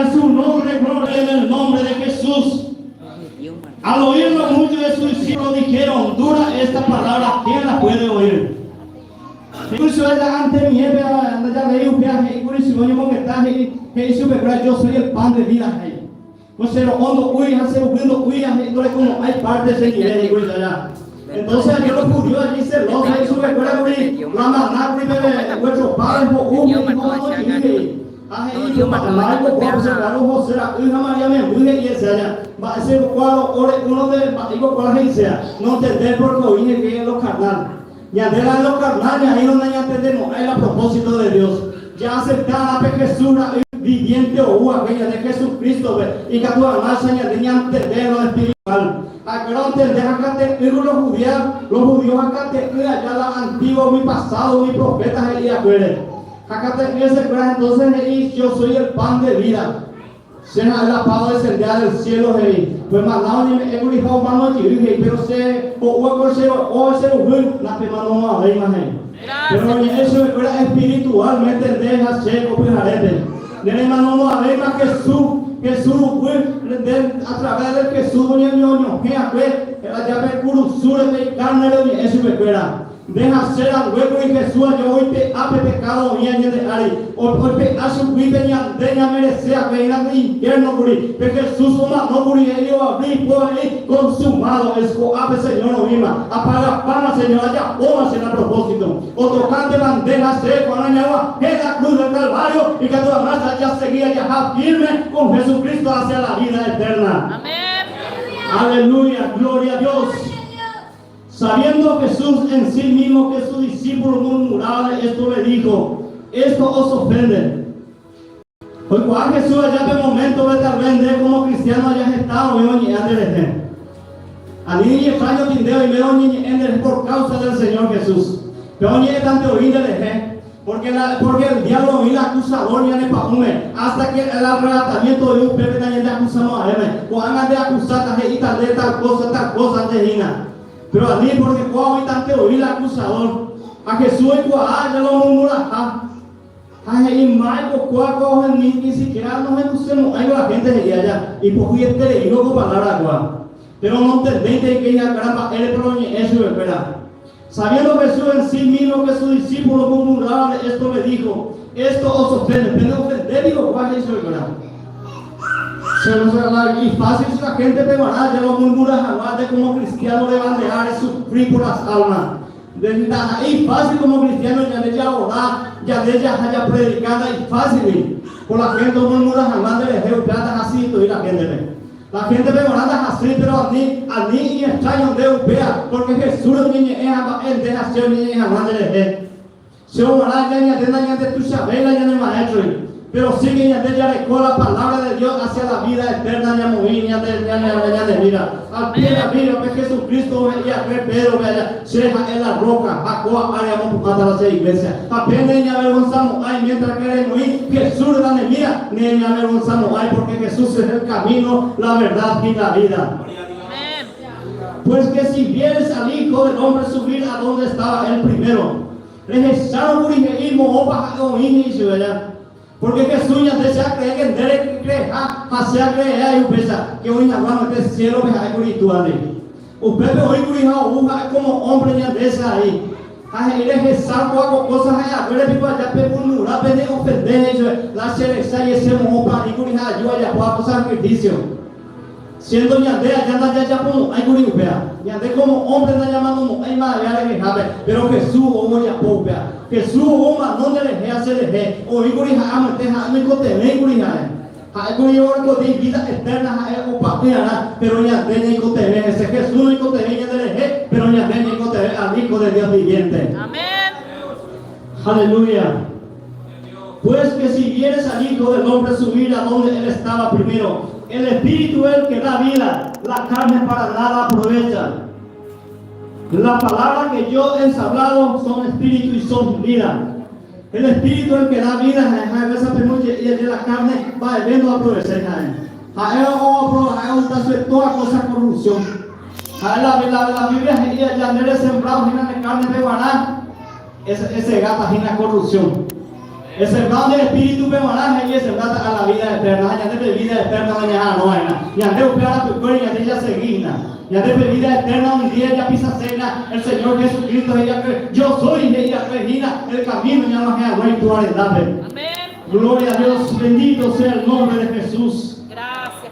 A su nombre, gloria en el nombre de Jesús. Al oírlo muchos de sus discípulos dijeron, dura esta palabra, ¿quién la puede oír? He'i ante miépe ndajavéi upéva he'íkuri chupe oñemongeta he'i he'i chupekuéra yo soy el pan de vida he'i. Ko che ro'o ndo'úi ha che ruguy ndo'úi ha he'i ndorekomo'ãi parte che ndive he'íkuri chaya. Entonces ayer los judíos allí celosos he'i chupekuéra kuri la maná kuri pe vuestro padre ho'u he'i ho'u he'i. Ha he'i ichupe, Mba'éiko kóva pe che kuáro José ra'y ha María memby he'i hese aja, mba'e che kuáro ore uno de mba'éiko kóva he'iséa, nontendéi porque oĩ heke en lo carnal. Ñande la en lo carnal ñaĩrõ nañantendemo'ãi la propósito de Dios. Ja'acepta pe Jesús ra'y viviente ou va'ekue ñande Jesucristo-pe ikatu hag̃uáicha ñande ñantende en lo espiritual. Ha'ekuéra ontende ha kate'ỹ los judías, los judíos ha kate'ỹ aja la antiguo umi pasado umi profeta he'i va'ekuére. Ha katu hesekuéra entonces he'i, Yo soy el pan de vida. Che ha'e la pan odescendéva del cielo, he'i. Pe maná oñeme'ẽkuri ha omano jey, he'i, pero che ho'úva ko che ro'o ha che ruguy, napemanomo'ãvéima, he'i. Pero oñe'ẽ chupekuéra espiritualmente nde ha che ko pyharépe. Neremanomo'ãvéima Jesús, Jesús ruguy, nde a través del Jesús oñeñoñohẽ'akue, aja pe kurusúre pe ikárnere oñe'ẽ chupekuéra. Nde ha che ranguékuri Jesús ajo oipe'a pe pekádo oĩva ñande ári, oipe'a chugui pe ñande ñamerese akue hína pe infiérno kuri, pe Jesús omano kuri he'i oavri ipo he'i, Consumado es, ko'ápe Señor oĩma, apagapáma Señor, ajapóma che la propósito. Otokántema nde ha che ko'ág̃a ñaguahẽ la cruz del Calvario ikatu hag̃ua jasegi ajaha firme con Jesucristo hacia la vida eterna. Amén. Aleluya, gloria a Dios. Sabiendo Jesús en sí mismo que su discípulo murmuraba de esto le dijo, Esto os ofende. Oikuaa Jesús aja pe momento-pe tal vez nde como cristiano aja heta oĩ oñe'ẽ nderehe. Ani iñextraño tinde oimérõ oñeñe'ẽ nderehe por causa del Señor Jesús. Pe oñe'ẽtante oĩ nderehe, porque la, porque el diablo oĩ la acusador ñane pa'ũme, hasta que el arrebatamiento oĩ upépe tañande acusamo'ãvéme. Ko'ág̃a nde acusáta he'íta nde tal cosa, tal cosa nde hína. Pero ani, porque kóva oĩtante oĩ la acusador. Ha Jesús oikuaa ja lo omurmuraha. Ha he'i, Mba'éiko kóva ko ohendu ni siquiera nohendusemo'ãiva la gente he'i aja, ipohyietereívo ko palabra kóva. Pero nontendéinte hikuái ha'ekuéra mba'érepa oñe'ẽ chupekuéra. Sabiendo Jesús en sí mismo que sus discípulos murmuraban de esto le dijo, Esto os ofende, pene ofende piko kóva he'i chupekuéra. Ifácil la gente-pe g̃uarã jaromurmura hag̃ua nde como cristiano rebandear, resufri por las almas. Ndaha'éi fácil como cristiano ñande jaora, ñande jaha japredika ndaifácilgui. Por la gente omurmura hag̃ua nderehe upéva ndahasýitoi la gente-pe. La gente-pe g̃uarã ndahasýi péro ani ani iñextraño nde upéva pórke Jesúsre oñeñe'ẽ ha mba'e nde ha che oñeñe'ẽ hag̃ua nderehe. Che g̃uarã ja ñande nañandetuichavéi la ñane maéstroi, péro sí que ñande jareko la palabra de Dios hacia la vida eterna ñamoĩ ñande ñane vida. Al pie la Biblia-pe Jesucristo he'i akue Pedro-pe aja, Che ha'e la roca, ha kóa ári amopu'ãta la che iglesia. Ha pe neñavergonzamo'ãi mientras que remoĩ Jesús-re la ne vida, neñavergonzamo'ãi porque Jesús es el camino, la verdad y la vida. Amén. Pues que si vieres al Hijo del Hombre subir a donde estaba él primero, rehechárõ kuri he'i moõpa ha'e oĩ he'i chupe aja. Porque Jesús ñande che acree que nde recreeha ha che acreeha he'i upéicha, que oĩ hag̃ua mete cielo-pe ha'e kuri Itúandi. Upépe oĩ kuri ha ou ha'e como hombre ñandéicha he'i. Ha he'i rehechárõ kóva ko cosa ha'e haguére piko aja pe murmura pene ofende he'i chupe, la che recha iese moõpa aĩ kuri ha aju ajapóva ko sacrificio. Siendo ñande aja ndajajapomo'ãi kuri upéva. Ñande como hombre ndañamanomo'ãi mba'eve rehehápe, pero Jesús ou ojapo upéva. Jesús ou omano nderehe ha cherehe, oĩ kuri ha'e amoite ha'e noikotevẽi kuri ha'e. Ha'e kuri orekove ivida eterna ha'e opa'ỹarã, pero ñande ñaikotevẽ hese. Jesús noikotevẽi ñanderehe, pero ñande ñaikotevẽ al Hijo de Dios viviente. Amén. Aleluya. Pues que si vieres al Hijo del Hombre subir a donde él estaba primero, el Espíritu es el que da vida, la carne para nada aprovecha. La palabra que yo he hablado son espíritu y son vida. El espíritu es el que da vida, y la carne va no aprovecha. Ha'e toda cosa corrupción. La, la, la Biblia ya no sembrado en carne de guará, ese, ese gata hína corrupción. Esembrado nde espíritu-pe g̃uarã he'i esembráta a la vida eterna ha ñande pe vida eterna ñañeha'arõva'erã. Ñande upe arapykuéri ñande jasegi hína. Ñande pe vida eterna un día japisaséina el Señor Jesucristo he'iakue, Yo soy he'iakue hína el camino ñag̃uahẽ hag̃ua Itúva rendápe. Gloria a Dios, bendito sea el nombre de Jesús.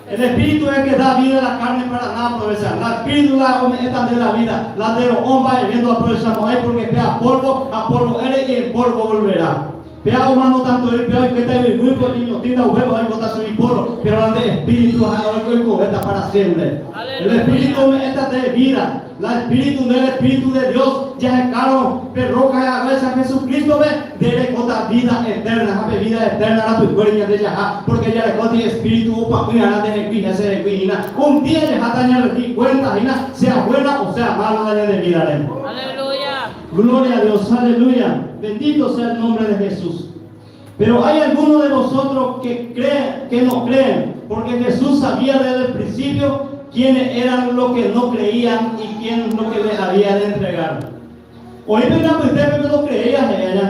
El Espíritu es que da vida, la carne para nada aprovecha. La Espíritu la ome'ẽta nde la vida, la nde ro'o mba'eve ndoaprovechamo'ãi porque péa polvo, ha polvo eres y en polvo volverá. Péa omano tanto él, péa oikéta yvyguýpe oñeñotỹta upépe oikóta chugui polvo, pero la nde Espíritu ha'e oikovéta para siempre. El Espíritu ome'ẽta nde vida. La Espíritu nde el Espíritu de Dios jahekárõ pe roca haguéicha Jesucristo-pe, nde rekóta vida eterna ha pe vida eterna rapykuéri ñande jaha, porque jarekóti Espíritu opa'ỹarã ndehegui ha chehegui hína, un día jaháta ñarrendi cuenta hína, sea buena o sea mala la ñande vida-re. Aleluya. Gloria a Dios, aleluya, bendito sea el nombre de Jesús. Pero hay algunos de vosotros que creen, que no creen, porque Jesús sabía desde el principio quiénes eran los que no creían y quién lo que les había de entregar. Oĩ pende apytépe pe ndocreéiva he'i aña.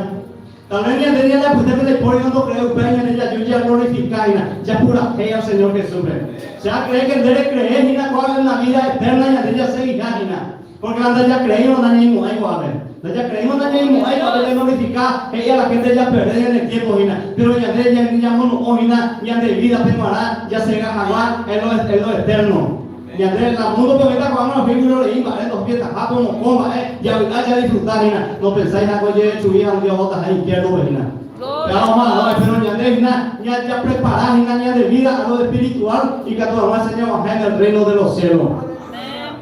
Tal vez ñande ñande apytépe ndaipóri ndocreéi upéva ñande jaju jaglorifica hína, japurahéi al Señor Jesús-pe. Che acree que nde recree hína ko'ág̃a en la vida eterna ñande jaseguiha hína. Porque la ndajakreíva nañaimo'ãi ko'ápe. Ndajakreíva nañaimo'ãi ko'ápe jaglorifika, he'i a la gente japerde ñane tiempo hína. Pero ñande ñamono'õ hína ñande vida-pe g̃uarã jasega hag̃ua en lo, en lo eterno. Ñande, la mundo-pe oĩta ko'ág̃a oĩ vyrorei mba'e ndohopyetahápe omokõ mba'e, javy'a jadisfruta hína. Nopensái ha'e ojechugui ha un día ohotaha infierno-pe hína. Gloria. Omano, pero ñande hína japrepara hína ñande vida a lo espiritual ikatu hag̃uáicha ñag̃uahẽ en el reino de los cielos. Amén.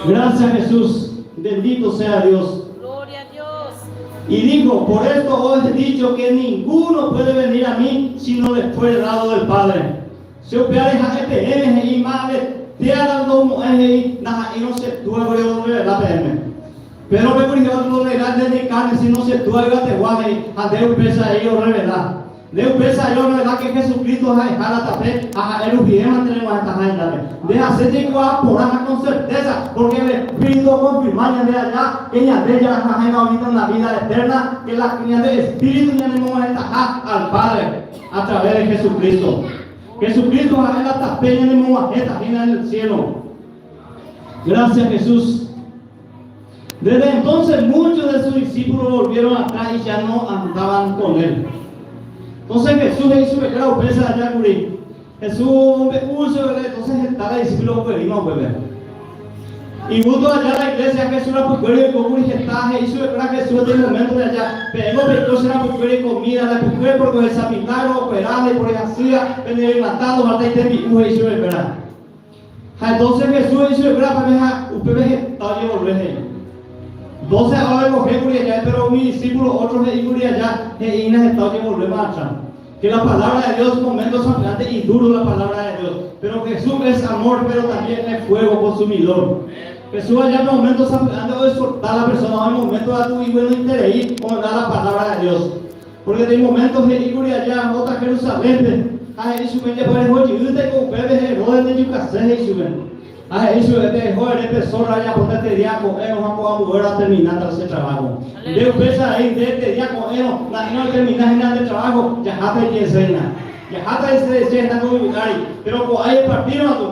Gracias Jesús, bendito sea Dios. Gloria a Dios. Y dijo, por esto os he dicho que ninguno puede venir a mí si no le fuere dado del Padre. Che upévare ha'e peẽme he'i mba'evetéva ndomo'ãi he'i ndaha'éirõ che Túa orerrevela peẽme. Péro pe kuimba'e orrevela nde ne kárne síno che Túa yvategua he'i ha nde upéicha he'i orrevela. Nde upéicha aĩ orrevela ke Jesucristo ha'eha la tape ha ha'e rupivémante reg̃uahẽtaha hendápe. Nde hasẽ jaikuaa porã ha con certeza, porque el Espíritu okonfirma ñande aja ke ñande jarahaháima oĩta la vida eterna, ke la ñande Espíritu ñanemog̃uahẽtaha al Padre a través de Jesucristo. Jesucristo ha'e la tape ñanemog̃uahẽta hína en el cielo. Gracias Jesús. Desde entonces muchos de sus discípulos volvieron atrás y ya no andaban con él. Entonces Jesús he'i chupekuéra upéicha aja kuri. Jesús omombe'u chupe, entonces heta la discípulo ogueríma upépe. Igústo aja la iglesia Jesús rapykuéri oiko kuri heta he'i chupekuéra Jesús peteĩ moméntope aja, peẽngo peiko che rapykuéri comida rapykuéri porque ohecha milagro, okuera, ndaipóri hasýva, penerematado, falta itembi'u he'i chupekuéra. Ha entonces Jesús he'i chupekuéra peve ha upépe heta ojevolve he'i. Doce ahora oikohe kuri aja, pero umi discípulo otro he'i kuri aja, he'i hína heta ojevolvéma atrás. Que la palabra de Dios momento sapy'ánte iduro la palabra de Dios, pero Jesús es amor, pero también es fuego consumidor. Jesús aja pe momento sapy'ánte oexorta la persona, oĩ momento katu iguenoiterei omanda la palabra de Dios. Pórke peteĩ moménto he'i kuri aja ohóta Jerusalénpe, ha he'i chupe, Japareho jeýta iko upépe, Herodes ndejukase, he'i chupe. Ha he'i chupe, Tereho ere pe zórra ajapóta este día ko'ẽrõ ha ko ambuéra atermináta che traváho. Nde upéicha avei, nde este día ko'ẽrõ na'ẽrõ etermina hína nde traváho, jaháta ijehe hína. Jaháta ijehe hína ko yvy ári. Péro ko'ã epartírõ katu,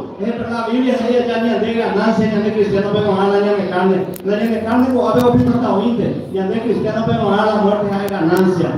la Biblia he'i aja ñande ganancia ñande cristiano-pe g̃uarã la ñane carne. La ñane carne ko'ápe opytata oĩnte, ñande cristiano-pe g̃uarã la muerte ha'e ganancia.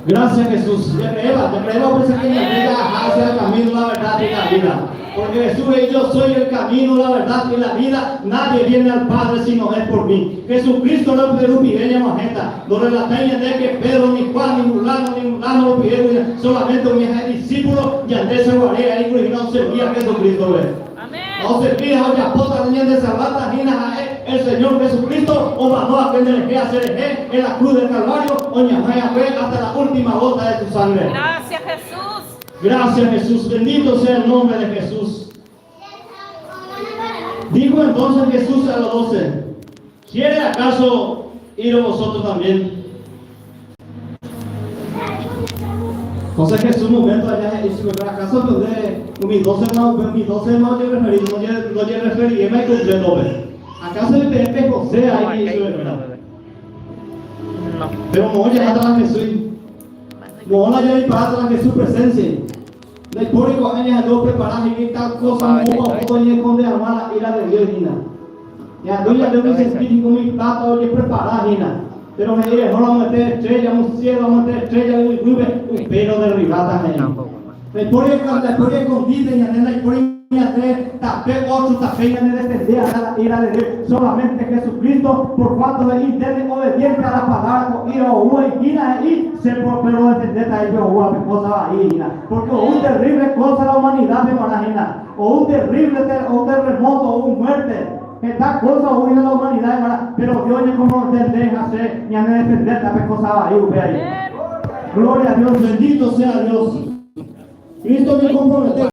Gracias Jesús. Jacreéva, jacreéva upéicha que ñande ja'aha hacia el camino, la verdad y la vida. Porque Jesús he'i, Yo soy el camino, la verdad y la vida, nadie viene al Padre si no es por mí. Jesucristo rupive ñag̃uahẽta. Ndorrelatái ñande que Pedro, ni Juan, ni fulano, ni mulano rupive, solamente umi ha'e discípulo ñande cheguare aĩ kuri hína oservi a Jesucristo-pe. Amén. Ha oservi ha ojapóta ñande salváta hína ha'e el Señor Jesucristo omano akue nderehe ha cherehe en la cruz del Calvario oñahãi akue hasta la última gota de su sangre. Gracias Jesús. Gracias Jesús, bendito sea el nombre de Jesús. Dijo entonces Jesús a los 12, ¿quiere acaso ir vosotros también? Entonces Jesús momento allá he'i chupekuéra, acaso pende umi 12 ma upe umi 12 ma ojereferi ndojereferivéma icumpletope? Acaso peẽ pehose ahí he'i chupekuéra? No. Pero moõ jaháta la Jesús. Moõ la jaiparáta la Jesús presencia. Ndaipóri ko'ã ñahendu oprepara he'i tal cosa moõpa ohóta oñekonde hag̃ua la ira de Dios hína. Ñahendu ñande umi científico umi plata ojeprepara hína. Pero he'i rehóramo hete estrella, umi cielo amo hete estrella yvyguýpe, upéi roderriváta he'i. Ndaipóri ndaipóri escondite ñande ndaipóri ñande tape otro tape ñane defende hag̃ua la ira de Dios, solamente Jesucristo, por cuanto he'i ndéve obediente a la palabra ko ira oúva hína he'i che pero rodefendéta he'i pe oúva pe cosa vai hína, porque ou terrible cosa la humanidad-pe g̃uarã hína, ou terrible ou terremoto, ou muerte, heta cosa ou hína la humanidad-pe g̃uarã, pero Dios oñekompromete nde ha che ñane defendéta pe cosa vai upe aĩ. Gloria a Dios, bendito sea Dios. Cristo oñekompromete.